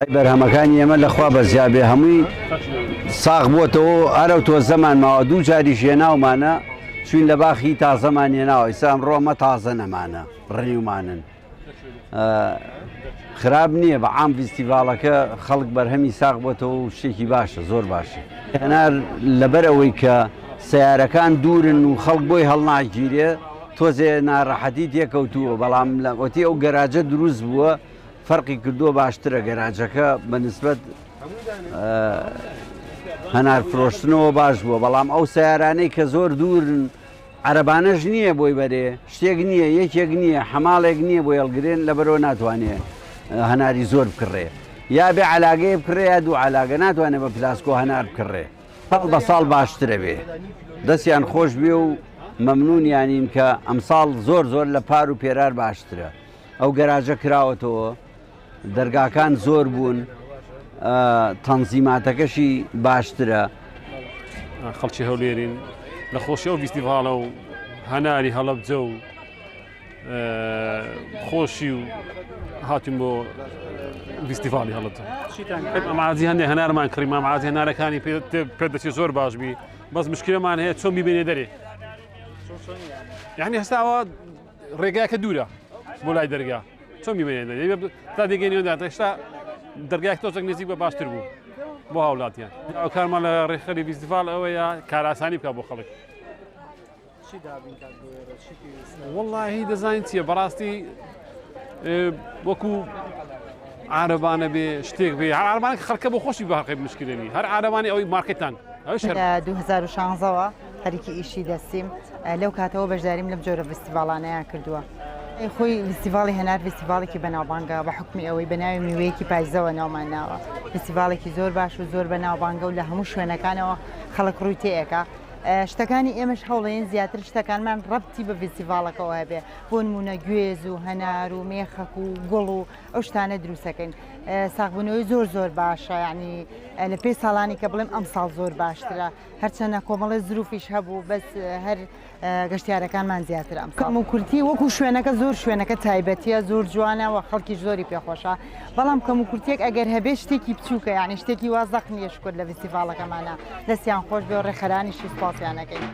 بەرهەمەکانی ئێمە لە خوا بەزیا بێ هەمووی ساغ بووەتەوە ئەرەو تۆزەمان ماوە دوو جاریش هێناومانە چوین لە باخی تازەمان هێناوە ئیسا ئەمڕۆ ئەمە تازە نەمانە ڕنیومانن خراپ نییە بە عام فیستیڤاڵەکە خەڵک بەرهەمی ساغ بۆتەوە و شتێکی باشە زۆر باشە هەنار لەبەر ئەوەی کە سیارەکان دوورن و خەڵک بۆی هەڵناگیرێ تۆزێ ناڕەحەتی تێکەوتووە بەڵام لە ئۆتی ئەو گەراجە دروست بووە فەرقی کردووە باشترە گەراجەکە بە نسبەت هەنار فرۆشتنەوە باش بووە بەڵام ئەو سیارانەی کە زۆر دوورن عەرەبانەش نییە بۆی بەرێ شتێک نییە یەکێک نییە حەماڵێک نییە بۆ هەڵگرێن لەبەرەوە ناتوانێ هەناری زۆر بکڕێ یا بێ علاگەیە بکڕێ یا دوو علاگە ناتوانێت بە پلاسکۆ هەنار بکڕێ ساڵ بە ساڵ باشترە بێ دەستیان خۆش بێ و مەمنونیانین کە ئەمساڵ زۆر زۆر لە پار و پێرار باشترە ئەو گەراجە کراوەتەوە دەرگاکان زۆر بوون تەنزیماتەکەشی باشترە. خەڵکی هەولێرین لە خۆشی ئەو ڤیستیڤاڵە و هەناری هەڵەبجە و خۆشی و هاتین بۆ ڤیستیڤاڵی هەڵەبجە ئەمازی هەندێک هەنارمان کڕی مامعازی هەنارەکانی پێ دەچێت زۆر باش بی بەس مشکلەمان هەیە چۆن بیبێنێ دەرێ یعنی هەستاوە ڕێگاکە دوورە بۆ لای دەرگا چۆن بیبەنێ تا دەگەینەوە دا هێشتا دەرگای تۆزێک نزیک بە باشتر بوو بۆ هاوڵاتیان ئەو کارمان لە ڕێکخەری فیستیڤاڵ ئەوەیە کارئاسانی بکە بۆ خەڵک وەڵڵاهی دەزانین چییە بەڕاستی وەکو عربانە بێ شتێک بێ هەر عربانە خەڵکە بۆ خۆشی بەهقی مشکلێنی هەر عربانی ئەوەی مارکتان لە 2016ەوە خەریکی ئیشی دەستیم، لەو کاتەوە بەشداریم لەم جۆرە ڤیستیڤاڵانەیا کردووە. خۆی ڤیستیڤاڵی هەنار ڤیستیڤاڵێکی بەناوبانگە بە حوکمی ئەوەی بە ناوی میوەیەکی پایزەوە ناومان ناوە. ڤیستیڤاڵێکی زۆر باش و زۆر بەناوبانگە و لە هەموو شوێنەکانەوە خەڵک ڕووی تێ ئەکا. شتەکانی ئێمەش هەوڵەیەن زیاتر شتەکانمان ڕەبتی بە ڤیستیڤاڵەکەوە هەبێ. بۆ نموونە گوێز و هەنار و مێخەک و گوڵ و ئەو شتانە دروستەکەین. ساغبوونەوەی زۆر زۆر باشە یانی لە پێی ساڵانی کە بڵێم ئەمساڵ زۆر باشترە. هەرچەنە کۆمەڵێ زروفیش هەبوو بەس هەر گەشتیارەکانمان زیاتر ئەم کەم و کورتی وەکو شوێنەکە زۆر شوێنەکە تایبەتیە زۆر جوانە و خەڵکی زۆری پێخۆشە بەڵام کەم و کورتێک ئەگەر هەبێ شتێکی بچووکە یعنی شتێکی وا زەق نییە شکر لە فیستیڤاڵەکەمانە دەستیان خۆش بێ و ڕێکخەرانیشی سوپاسیان ئەکەین.